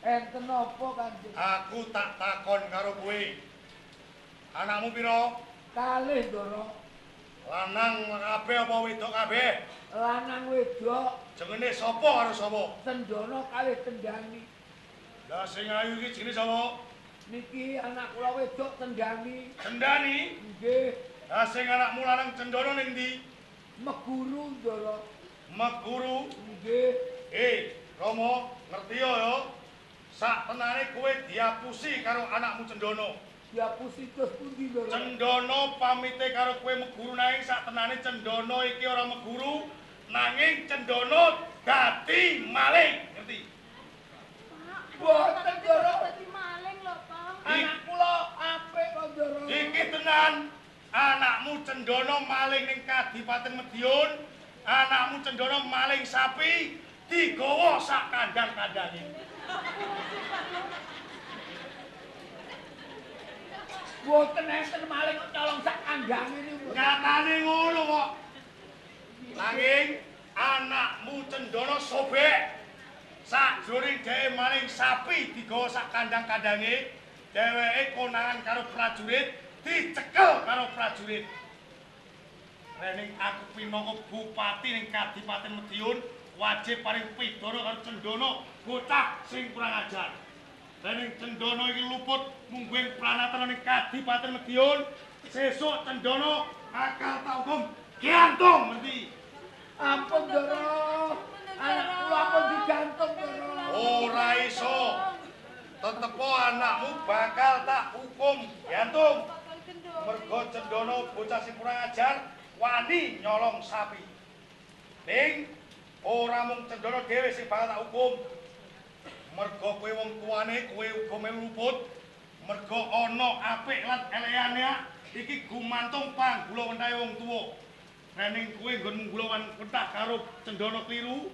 enten napa Kanjeng? Aku tak takon karo kowe. Anakmu pira? Kalih, Ndara. Lanang kabeh apa wedok kabeh? Lanang wedok. Jenenge sapa karo sapa? Cendana kalih Cendani. Lah sing ayu iki jenenge sapa? Niki anak kula wedok Cendani. Cendani? Nggih. Lah sing anakmu lanang Cendana ning ndi? Meguru, Ndara. Meguru? Nggih. Rama, ngerti ya? Sak tenane kowe diapusi karo anakmu Cendana. Diapusi terus pundi, Ndara? Cendana pamite karo kowe meguru nanging sak tenane Cendana iki ora meguru, nanging Cendana dadi maling, ngerti? Boten, Ndara. Dadi maling lho, Pak. Anak kula apik kok, Ndara. Iki tenan, anakmu Cendana maling ning Kadipaten Madiun, anakmu Cendana maling sapi digawa sak kandhang-kandhange. Boten enten maling kok colong sak kandhange niku. Nyatane ngono kok. Nanging anakmu Cendana sobek. Sakjroning dhewe maling sapi digawa sak kandhang-kandhange, dheweke konangan karo prajurit, dicekel karo prajurit. Rening aku pinangka bupati ning Kadipaten Madiun, wajib paring pidana karo Cendana, bocah sing kurang ajar. Rening Cendana iki luput mungguing pranatan ning Kadipaten Madiun, sesuk Cendana bakal tak hukum gantung ngerti. Ampun, Ndara. Anak kula ampun digantung, Ndara. Ora iso. Tetepo anakmu bakal tak hukum gantung. Mergo Cendana bocah sing kurang ajar wani nyolong sapi. Ning ora mung Cendana dhewe sing bakal tak hukum. Mergo kowe wong tuane kowe uga melu luput. Mergo ana apik lan eleyane iki gumantung panggula wentahe wong tuwa. Rening kowe nggon munggula wentah karo Cendana kliru,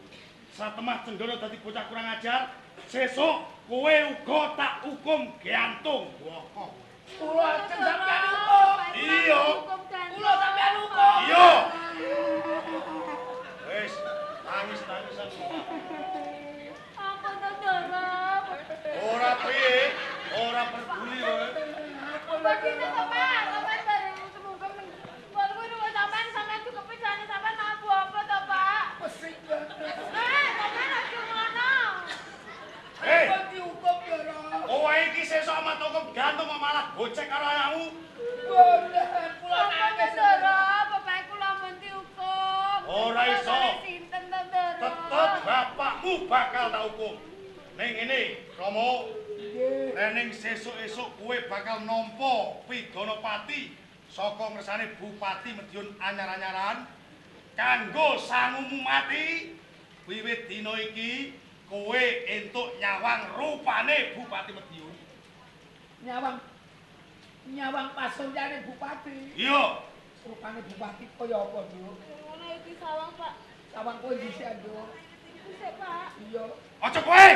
satemah Cendana dadi bocah kurang ajar, sesuk kowe uga tak hukum gantung. Kula ajeng sampeyan hukum. Iya. Kula sampeyan hukum. Iya. Wis, nangis-nangisan. Ampun to, Ndara. Ora piye, ora peduli kowe. Begini to, Pak. Sampeyan bareng semoga men. Walaupun kok sampean sampean dikepijane sampean mampu apa to, Pak? Pesing banget. Sampean aja ngono. Ampun dihukum, Ndara. Kowe iki sesuk amat hukum gantung kok malah gocek karo anakmu. Boten, kula nangis, Ndara. Bapak kula mun dihukum. Ora iso. Sinten to, Ndara? Tetep bapakmu bakal tak hukum. Ning ngene, Rama. Nggih. Rening sesuk-esuk kowe bakal nampa pidana pati saka ngersane Bupati Madiun anyar-anyaran kanggo sangumu mati. Wiwit dina iki kowe entuk nyawang rupane Bupati Madiun. Nyawang nyawang pasuryane Bupati. Iya. Rupane Bupati kaya apa, Nduk? Ngono iki sawang, Pak. Sawang kowe dhisik, Nduk. Dhisik, Pak. Iya. Aja kowe.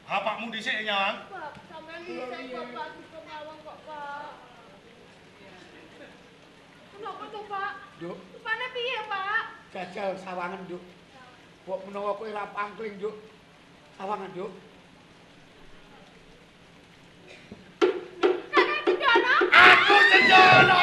Bapakmu dhisik nyawang. Pak, sampean dhisik bapak dikon nyawang kok, Pak. Kenapa to, Pak? Nduk. Rupane piye, Pak? Jajal sawangan, Nduk. Mbok menawa kowe ora pangkling, Nduk. Sawangan, Nduk. Kakak Cendana. Aku Cendana.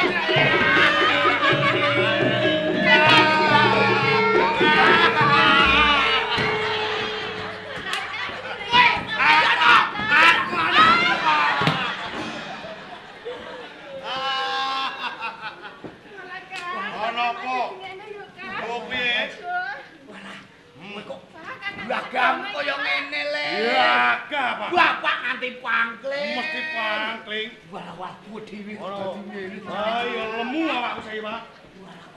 Lagam kaya ngene le. Lagah, Pak. Bapak nganti pangkling. Mesti pangkling. Walah walah dhewe dadi ngene. Ayo lemu awakku saiki, Pak. Walah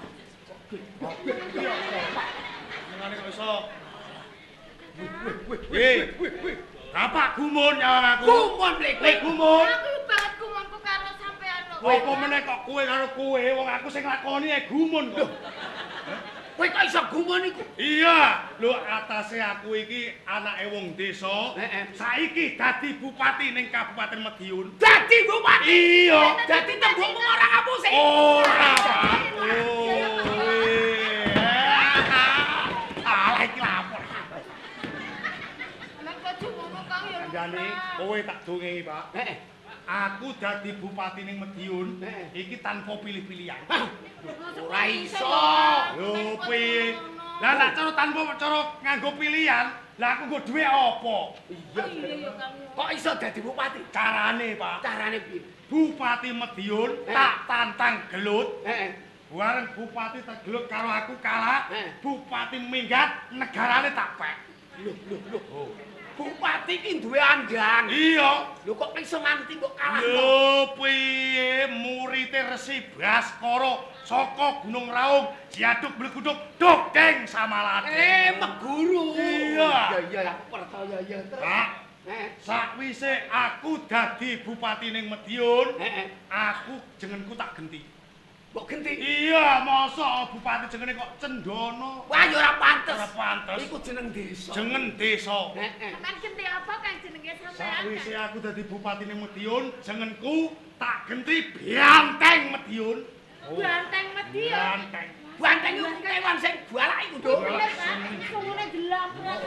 walah. Ngene kok iso. Wih, wih, wih. Bapak gumun nyawang aku. Gumun lek kowe gumun. Aku banget gumunku karo sampean lho. Apa meneh kok kowe karo kowe wong aku sing lakoni e gumun kok. Kowe kok iso gumun iku? Iya, lho atase aku iki anake wong desa. Saiki dadi bupati ning Kabupaten Madiun. Dadi bupati? Iya. Dadi tembungmu ora ngapusi. Ora, Pak. Alah iki lapor. Anak kok ngono Kang ya. Kandhane kowe tak dongengi, Pak. Heeh. Aku dadi bupati ning Madiun iki tanpa pilih-pilihan. Ora iso. Lho piye? Lah nek cara tanpa cara nganggo pilihan, Lah aku nggo dhuwit apa? Iya iya kok iso dadi bupati? Carane, Pak. Carane piye? Bupati Madiun tak tantang gelut. Heeh. Bareng bupati tergelut karo aku kalah, bupati minggat, negarane tak pek. Lho lho lho. Bupati iki duwe andang. Iya. Lho kok iso nganti mbok kalahno? Lho piye murite Resi Baskara saka Gunung Raung, Jiaduk Bleguduk, Dogdeng Samalade. Meguru. Iya. Iya iya aku percaya ya terus. Pak, sakwise aku dadi bupati ning Madiun, aku jenengku tak genti. Mbok genti? Iya, mosok bupati jengene kok Cendana. Wah, ya ora pantes. Ora pantes. Iku jeneng desa. Jeneng desa. Heeh. Sampeyan genti apa Kang jenenge sampean? Sakwise aku dadi bupati ning Madiun, jenengku tak genti Banteng Madiun. Banteng Madiun. Banteng. Banteng iku kewan sing galak iku, Nduk. Iya, Pak. Sungune jelamprang.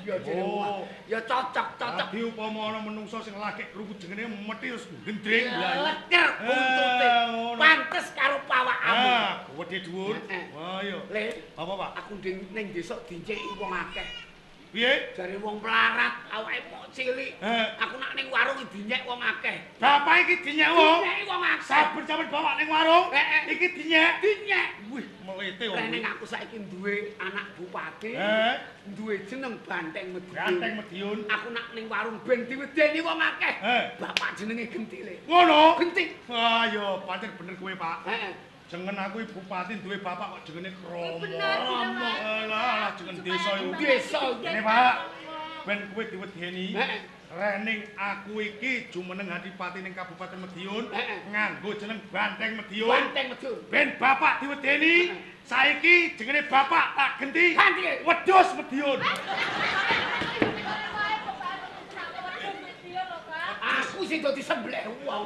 Iya jeneng. Ya cocok, cocok. Dadi upama ana menungso sing lagi krungu jengene mesti terus gendring. Leker buntute. Pantes karo pawakmu. Ah, gedhe dhuwur. Wah, iya. Le, apa, Pak? Aku ning desa dinceki wong akeh. Piye? Jare wong melarat, awake mok cilik. Aku nak ning warung dinyek wong akeh. Bapak iki dinyek wong? Dinyek wong akeh. Saben-saben bapak ning warung, iki dinyek. Dinyek. Wih, melete wong. Ning aku saiki duwe anak bupati. Duwe jeneng Banteng Madiun. Banteng Madiun. Aku nak ning warung ben diwedeni wong akeh. Bapak jenenge Genti le. Ngono? Genti. Wah, yo pancen bener kowe, Pak. Heeh. Jeneng aku ibu bupati duwe bapak kok jengene Kromo. Bener, Alah, jeneng desa iku. Desa. Ngene, Pak. Ben kowe diwedeni. Rening aku iki jumeneng adipati ning Kabupaten Madiun nganggo jeneng Banteng Madiun. Banteng Madiun. Ben bapak diwedeni, saiki jengene bapak tak genti. Ganti. Wedhus Madiun. Aku sing dadi sembelih wong.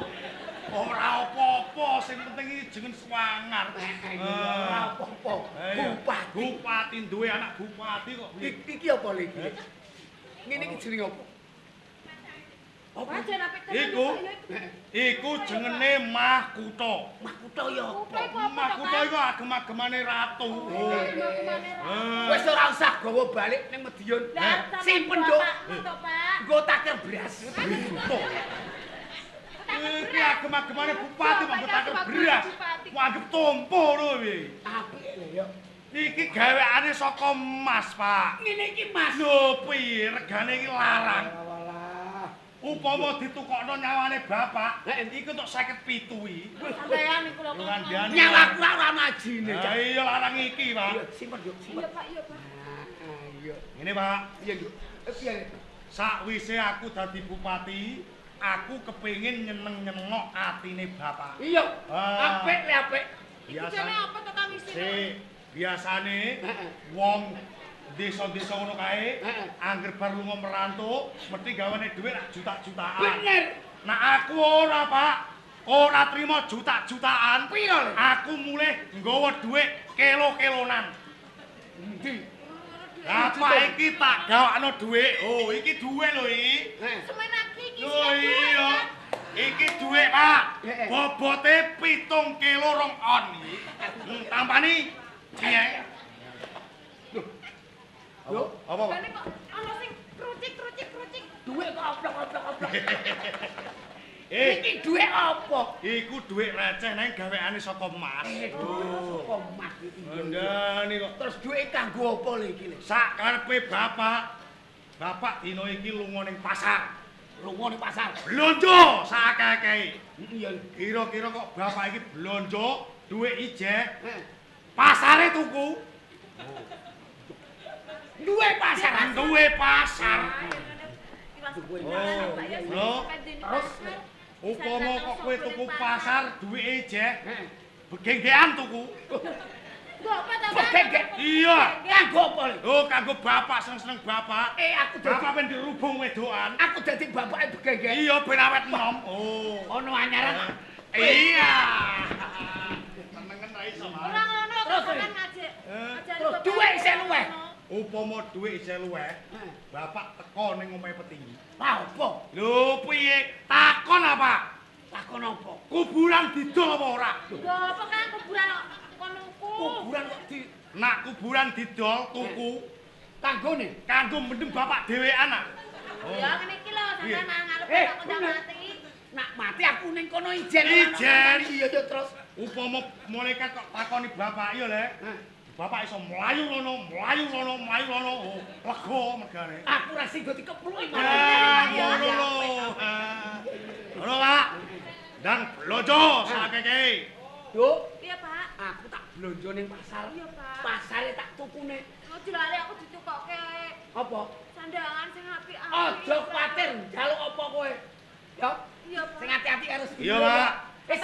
Ora apa-apa, sing penting iki jeneng swangar. Ora apa-apa. Bupati. Bupati duwe anak bupati kok. Iki apa lho iki? Ngene iki jenenge apa? Apa? Iku. Iku jengene Mahkutha. Mahkutha ya apa? Mahkutha iku agem-agemane ratu. Wis ora usah gawa balik ning Madiun. Simpen, Nduk. Nggo taker beras. Iki agem-agemane bupati kok nggo taker beras. Anggep tompo lho piye. Apik lho ya. Iki gawekane saka emas, Pak. Ngene iki Mas. Lho piye regane iki larang. Upama ditukokno nyawane bapak, iki entuk 57 iki. Sampeyan iku lho. Nyawaku ora ana ajine. Ha iya larang iki, Pak. Iya, simpen, Nduk, simpen. Iya, Pak, iya, Pak. Iya. Ngene, Pak. Iya, Nduk. Piye? Sakwise aku dadi bupati, aku kepengin nyeneng-nyenengok atine bapak. Iya. Apik le apik. Biasane apa to Kang isine? Biasane wong desa-desa ngono kae, angger bar lunga merantau, mesti gawane dhuwit rak juta-jutaan. Bener. Nah aku ora, Pak. Ora trimo juta-jutaan. Piro le? Aku mulih nggawa dhuwit kelo-kelonan. Endi? Bapak iki tak gawakno dhuwit. Oh, iki dhuwit lho iki. Semenaki iki. Lho iya. Iki dhuwit, Pak. Bobote 7 kilo 2 on iki. Tampani. Piye? Lho, apa? Jane kok ana sing krucik-krucik-krucik. Dhuwit kok oplok-oplok-oplok. Iki dhuwit apa? Iku dhuwit receh nang gawekane saka emas. Saka emas iki. Ndane kok. Terus dhuwit kanggo apa lho iki lho? Sak karepe bapak. Bapak dina iki lunga ning pasar. Lunga ning pasar. Blonjo sak akeh-akehe. Iya. Kira-kira kok bapak iki blonjo dhuwit ijek. Pasare tuku. Duwe pasar. Duwe pasar. Lho, terus upama kok kowe tuku pasar duwike ijek, begenggean tuku. Nggo apa to, Pak? Begengge. Iya. Kanggo apa lho? Oh, kanggo bapak seneng-seneng bapak. Aku dadi bapak ben dirubung wedokan. Aku dadi bapake begengge. Iya, ben awet enom. Oh. Ono anyaran. Iya. Senengen ra iso, Mas. Ora ngono, sampean ngajek. Terus duwe isih luweh. Upama dhuwit isih luweh, bapak teko ning omahe petinggi. Lah apa? Lho piye? Takon apa? Takon apa? Kuburan didol apa ora? Lho apa Kang kuburan kok kono ku? Kuburan kok di Nak kuburan didol tuku. Kanggone Kanggo mendem bapak dhewean ah. Ya ngene iki lho, sampean malah ngalep Eh, kok ndang bener. mati. Nak mati aku ning kono ijen. Ijen. Iya ya terus. Upama malaikat kok takoni bapak iya le. Hah. Bapak iso mlayu rono, mlayu rono, mlayu rono. Oh, lega mergane. Aku ra sido dikepluki Ya, ngono lho. Ah. Ngono, Pak. Ndang blonjo sakeke. Duk, Iya, Pak. aku tak blonjo ning pasar. Iya, Pak. Pasare tak tukune. Ojo lali aku ditukokke Apa? sandangan sing apik-apik. Aja kuwatir njaluk apa kowe. Ya, Iya, Pak. sing ati-ati karo Iya, Pak.